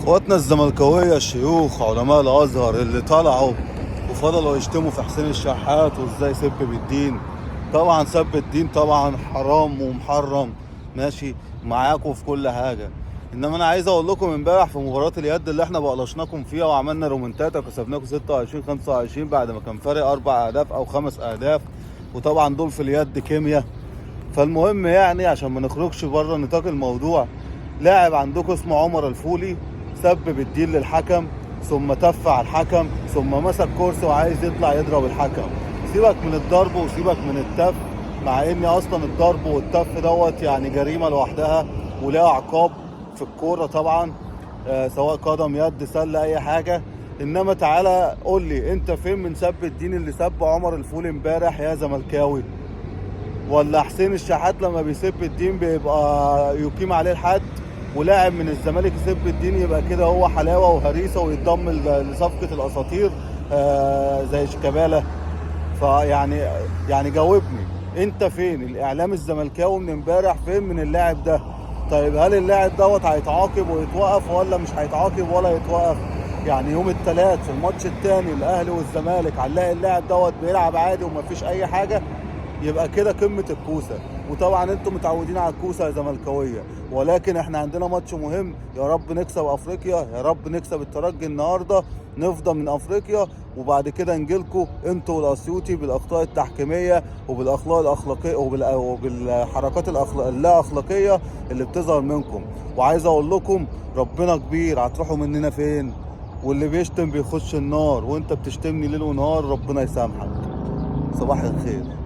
اخواتنا الزملكاويه الشيوخ علماء الازهر اللي طلعوا وفضلوا يشتموا في حسين الشحات وازاي سب بالدين. طبعا سب الدين طبعا حرام ومحرم، ماشي معاكم في كل حاجة. انما انا عايز اقول لكم امبارح في مباراة اليد اللي احنا بقلشناكم فيها وعملنا رومنتاتا وكسبناكم 26-25 بعد ما كان فارق 4 اهداف او 5 اهداف، وطبعا دول في اليد كيمياء. فالمهم يعني عشان ما نخرجش بره نطاق الموضوع، لاعب عندكم اسمه عمر الفولي سبب الدين للحكم، ثم تف على الحكم، ثم مسك كرسي وعايز يطلع يضرب الحكم. سيبك من الضرب وسيبك من التف، مع ان اصلا الضرب والتف دوت يعني جريمة لوحدها ولها عقاب في الكورة طبعا، سواء قدم يد سله اي حاجة. انما تعالى قول لي انت فين من سب الدين اللي سب عمر الفولي امبارح يا زملكاوي؟ ولا حسين الشحات لما بيسب الدين بيبقى يقيم عليه الحد، ولاعب من الزمالك يسب الدين يبقى كده هو حلاوة وهريسه ويتضم لصفقه الاساطير زي شيكابالا؟ فيعني جاوبني انت فين الاعلام الزملكاوي من امبارح؟ فين من اللاعب ده؟ طيب هل اللاعب دوت هيتعاقب ويتوقف ولا مش هيتعاقب ولا يتوقف؟ يعني يوم الثلاث في الماتش الثاني الاهلي والزمالك هنلاقي اللاعب دوت بيلعب عادي ومفيش اي حاجة؟ يبقى كده قمة الكوسه. وطبعا انتم متعودين على الكوسه يا زملكاويه، ولكن احنا عندنا ماتش مهم، يا رب نكسب افريقيا، يا رب نكسب الترجي النهارده، نفضى من افريقيا، وبعد كده نجيلكوا انتوا والاسيوطي بالاخطاء التحكيميه وبالاخلاق الاخلاقية وبالحركات اللا اخلاقية اللي بتظهر منكم. وعايز اقول لكم ربنا كبير، هتروحوا مننا فين؟ واللي بيشتم بيخش النار، وانت بتشتمني ليل ونهار، ربنا يسامحك. صباح الخير.